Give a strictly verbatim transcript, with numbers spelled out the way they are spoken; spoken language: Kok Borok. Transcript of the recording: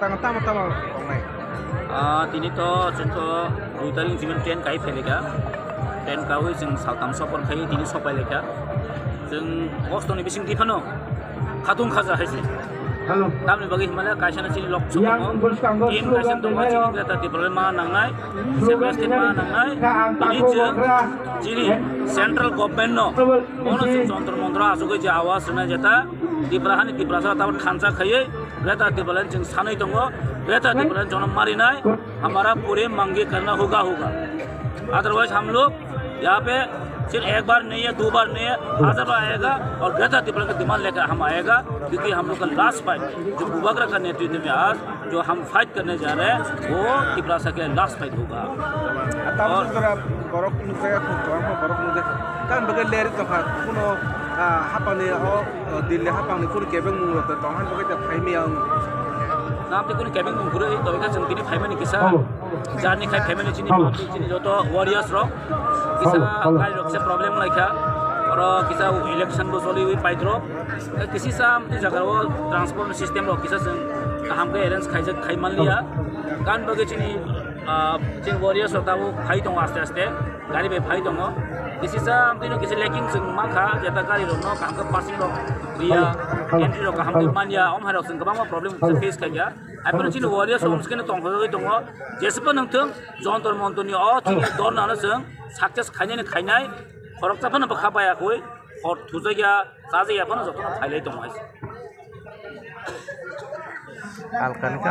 Tamo tamo tongnai. Ah, tini to chwng to dui tarik ni simi train kai phailai kha. Train kawi chwng saltam sopor khai tini sopai lai kha. Chwng kosto ni bising di phano khatung khaja hai se. Hello. Tamni bagwi himale kaisa na chini lok sokmo. Yang bwskango Team slogan kaisa tongo, tongnai chini o. Greater Tipraland ma nangnai. Slogan Separate state ma tongnai. Nangnai. Ka ang Tini tako chwng bagra. Chini central government no. Bono chwng Isi. Jontro montro asugwi je awas rwnai jeta. Tipra hani Tiprasa tamo thansa khaiwi Greater Tipraland chwng sanwi tongo. Greater Tipraland jonom marinai. हमारा पूरे मांगे करना होगा, होगा। Otherwise हम लोग यहाँ पे सिर्फ एक बार नहीं है, दो बार नहीं है, हजार बार आएगा और Greater Tipraland का demand लेकर हम आएगा, क्योंकि हम लोग का last fight जो बुबागरा का नेतृत्व में आज जो हम fight करने जा रहे हैं, वो तिपरासा के last fight होगा। Tabuk jora borok nukjaya, borok nukjaya. Kan bagwi leri tongkha, kuno, ah, hapani o, o, Delhi hapangni kuri kebeng mung rok tong han bagwi ta phaimya ang. Nam te kuri kebeng mung kuri, to ka chwng tini phaimani kisa. Journey khai phaimani chini, chini joto warriors rok. Kisa gari rok kisa problem lai kha. Oro kisa election bo choli wi paidro. Kisi sa amtwi jaga o transport system rok kisa chwng kaham khe arrange khaijak khai manliya. Kan bagwi chini, ah, chini warriors rok tabuk phai tongo aste aste. Gari bai phai tongo. Kisi sa amtwi no kisi lacking chwng mankha, jeta gari rok no kaham khe passing rok riya, entry rok kaham khe manya, om hai rok chwng kwbangma problem face khaikha. Hai phano chini warriors rok omskeno tongthokgwi tongo. Jeswkno nangthung, jontor montor ni o chini dorna no chwng success khainani khainai, khoroksa phano bwkha baya koi, hor thujakya, chajakya phano jotono khailai tongo hai se. Alkani khe